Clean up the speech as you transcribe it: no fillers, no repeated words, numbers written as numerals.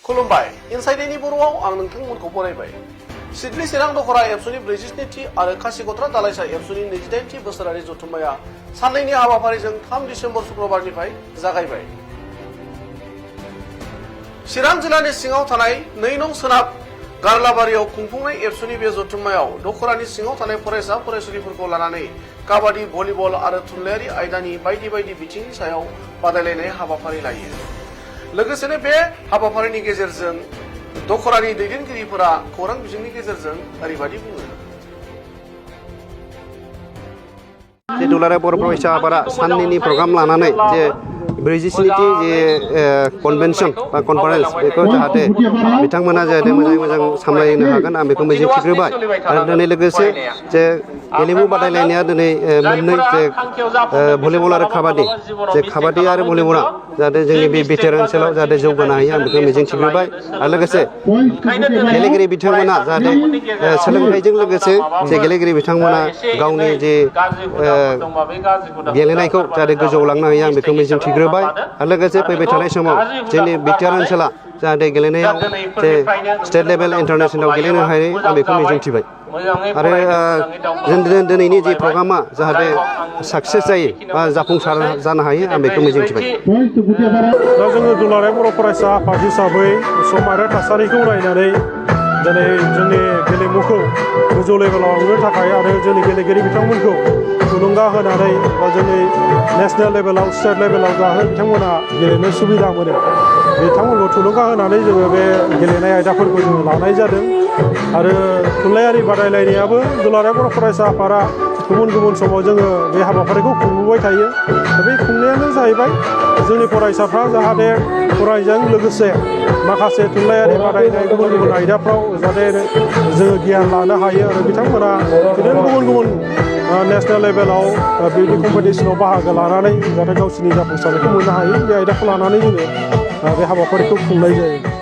खुलुमबाय इनसाइडनि बर'आव आं नोंथांमोनखौ बरायबाय सिडनी चिरां दखरा एबसुनि 47थि आरो खासिकत्रा दालाइसा एबसुनि 28थि बोसोरारि जथुम्माया साननैनि हाबाफारिजों 3 डिसेम्बर शुक्रबारनिफ्राय जागायबाय। चिरां जिल्लानि सिङाव थानाय 2 नं सोनाब गारलाबारियाव खुंफुंनाय एबसुनि बे जथुम्मायाव दखरानि सिङाव थानाय फरायसा फरायसुलिफोरखौ लानानै काबादि भलिबल आरो थुनलाइयारि आयदानि बायदि बायदि बिथिंनि सायाव बादायलायनाय हाबाफारि लायो। लोगोसेनो बे हाबाफारिनि गेजेरजों दखरानि दैदेनगिरिफोरा खौरां बिजोंनि गेजेरजों ओरैबायदि बुङो। जे दुलाराय बर' फरायसा आफादा साननैनि प्रग्राम लानानै जे 47थि जे कनभेनसन बा कनफारेन्स बेखौ जाहाथे बिथांमोना जाहाथे मोजाङै मोजां सामलायनो हागोन आं बेखौ मिजिं थिग्रोबाय। आरो दिनै लोगोसे जे गेलेमु बादायलायनाया दिनै मोननै जे भलिबल आरो काबादि जे काबादि आरो भलिबला जाहाथे जोंनि बे बिटिआर ओनसोलाव जाहाथे जौगानो हायो आं बेखौ मिजिं थिग्रोबाय। आरो लोगोसे गेलेगिरि बिथांमोना जाहाथे सोलोंथाइजों लोगोसे जे गेलेगिरि बिथांमोना गावनि जे गेलेनायखौ जाहाथे गोजौआव लांनो हायो आं बेखौ मिजिं थिग्रोबाय। आरो लोगोसे फैबाय थानाय समाव जोंनि बिटिआर ओनसोला जाहाथे गेलेनायाव जे स्टेट लेभेल इन्टारनेसनेल गेलेनो हायो आं बेखौ मिजिंथिबाय। आरो जों दिनैनि जे प्रग्रामा जाहाथे साक्सेस जायो बा जाफुंसार जानो हायो आं बेखौ मिजिंथिबाय। दा जोङो दुलाराय बर' फरायसा आफाद हिसाबै सम आरो थासारिखौ नायनानै दिनै जोंनि गेलेमुखौ गोजौ लेभेलाव लांनो थाखाय आरो जोंनि गेलेगिरि बिथांमोनखौ थुलुंगा होनानै बा जोंनि नेसनेल लेभेलाव स्टेट लेभेलाव जाहाथे बिथांमोना गेलेनो सुबिदा मोनो बिथांमोनखौ थुलुंगा होनानै जोङो बे गेलेनाय आयदाफोरखौ जोङो लानाय जादों। आरो थुनलाइयारि बादायलायनायाबो दुलाराय बर' फरायसा आफादा गुबुन गुबुन समाव जोङो बे हाबाफारिखौ खुंबोबाय थायो। बे खुंनायानो जाहैबाय जोंनि फरायसाफ्रा जाहाथे फरायनायजों लोगोसे माखासे थुनलाइयारि बादायनाय गुबुन गुबुन आयदाफ्राव जाहाथे जोङो गियान लानो हायो आरो बिथांमोना बिदिनो गुबुन गुबुन नेसनेल लेभेलाव बिदि कम्पिटिसनाव बाहागो लानानै जाहाथे गावसोरनि जाफुंसारनायखौ मोननो हायो बे आयदाखौ लानानै जोङो बे हाबाफारिखौ खुंनाय जायो।